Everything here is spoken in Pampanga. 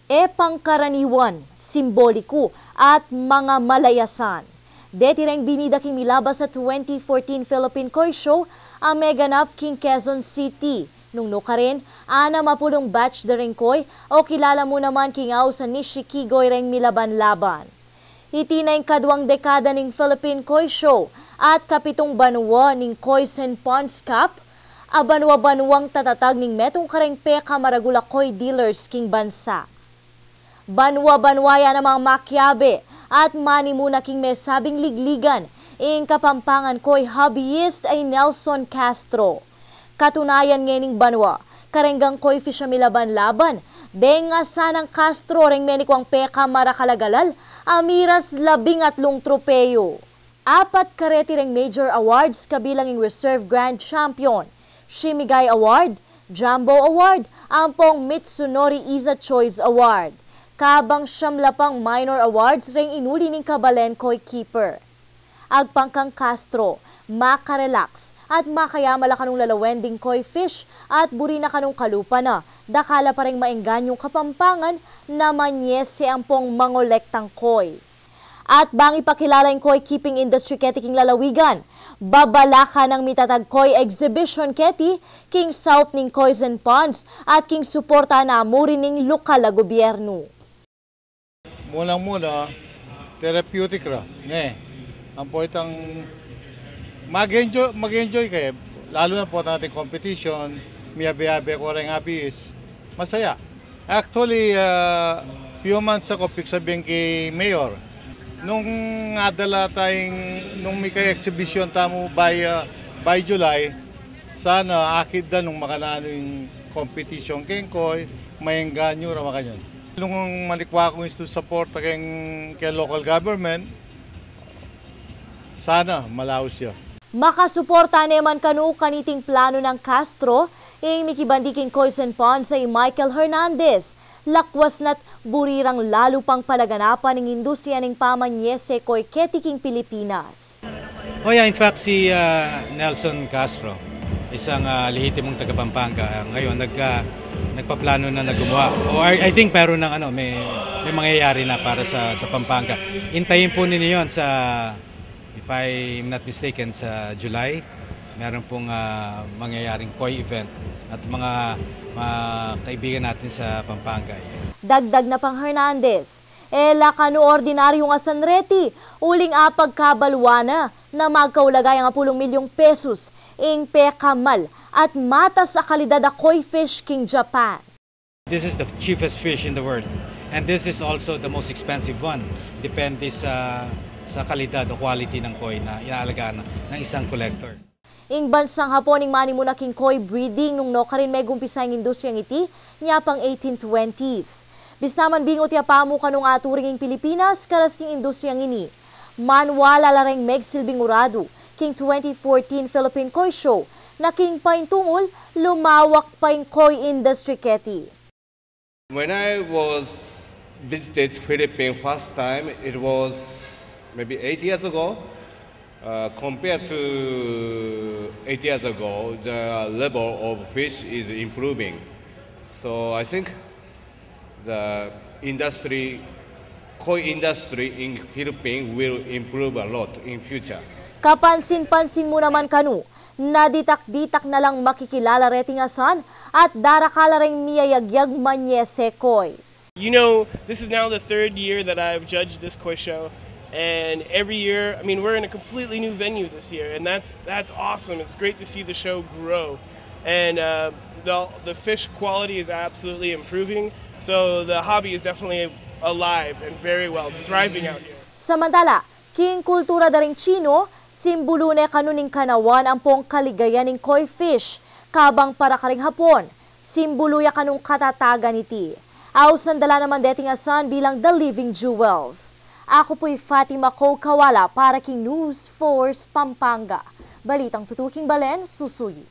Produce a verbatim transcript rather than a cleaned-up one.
E pangkaraniwan, simboliku, at manga malayasan. Deti reng binida king milabas a twenty fourteen Philippine Koi Show a meganap king Quezon City. Nung nukarin, anam a pulung batch da reng koi o kilala mu naman king ausan Nishikigoy reng milaban-laban. Iti na ing kaduang dekada ning Philippine Koi Show at kapitung banua ning Kois and Ponds Cup, a banua-banuang tatatag ning metung kareng pekamaragul a koi dealers king bansa. Banua-banua ya namang makiabe at manimuna king mesabing ligligan ing Kapampangan koi hobbyist a i Nelson Castro. Katunayan ngening banua, kareng koi fish a milaban-laban, deng asanang Castro reng menikuang pekamarakal a galal a miras labing atlung tropeyu. Apat kareti reng major awards kabilang ing Reserve Grand Champion, Shimigai Award, Jumbo Award, ampong Mitsunori Isa Choice Award. Kabang siyam la pang minor awards reng inuli ning kabalen koi keeper. Agpang kang Castro, makarelax at makayaman la kanung lalawen ding koi fish at buri na kanung kalupa na, dakal la pa reng maenganyung Kapampangan na manyese ampong mangolektang koi. At bang ipakilala ing koi keeping industry keti king lalawigan, babala ka nang mitatag koi exhibition keti king south ning Kois and Ponds at king suporta na mu rin ning lokal a gobyernu. Munang-muna, therapeutic ra, ne. Ampo itang mag-enjoy, mag-enjoy ka, e. Lalu na potang ating competition, miyabe-yabe ko reng hobbyist. Masaya. Actually, ah, few months ago, pigsabihan ke Mayor, nung adala tayang, nung mika-exhibition tamu by, ah, by July, sana akit da nung makananu ing competition keng koi, maengganyu ra makanyan. Nung malikwa kung istu support keng, keng local government, sana malaus ya. Makasuporta ne man kanu kaniting planu nang Castro ing mikibandi king Kois and Ponds a i Michael Hernandez. Lakwas na't buri rang lalu pang palaganapan ing industriya ning pamanyese koi keti king Pilipinas. Oh yeah, in fact, si, ah, Nelson Castro, isang, ah, lehitimong taga Pampanga, ah, ngayon nag, ah, nagpaplano na na gumawa. O, I, I think meron ng ano, may, may mangyayari na para sa, sa Pampanga. Intayin po ninyo yun sa, if I'm not mistaken, sa July, meron pong, ah, mangyayaring koi event at mga, mga kaibigan natin sa Pampanga. Dagdag na pang Hernandez, e la kanu ordinaryung asan reti, uling apagkabaluan na na magkaulaga yang apulung milyung pesus ing pekamal at matas a kalidad a koi fish king Japan. This is the cheapest fish in the world. And this is also the most expensive one. Depende sa, sa kalidad o quality ng koi na inaalagaan ng isang collector. Ing bansang Hapon ing manimuna king koi breeding nung nukarin megumpisa ing industriyang iti, nya pang eighteen twenties. Bisa man bingut ya pamu kanung aturing ing Pilipinas karas king industriyang ini, manwala la reng megsilbing uradu king twenty fourteen Philippine Koi Show, na king paintungul lumawak pa ing koi industry keti. When I was visited Philippines first time, it was maybe eight years ago. Uh, compared to eight years ago, the level of fish is improving. So I think the industry, koi industry in Philippines will improve a lot in future. Kapansin-pansin mu naman kanu, na ditak-ditak na lang makikilala reting asan at darakal la reng miyayagyag manyese koi. You know, this is now the third year that I've judged this koi show, and every year, I mean, we're in a completely new venue this year, and that's, that's awesome. It's great to see the show grow, and, uh, the, the fish quality is absolutely improving, so the hobby is definitely alive and very well. It's thriving out here. Samantala, king kultura da ring Chino, simbulu ne kanu ning kanawan ampong kaligayan ing koi fish, kabang para karing Hapon, simbulu ya kanung katatagan iti. Ausan da la naman deting asan bilang The Living Jewels. Aku pu i Fatima Cokawala para king News Force Pampanga. Balitang tutuking balen, susuyi.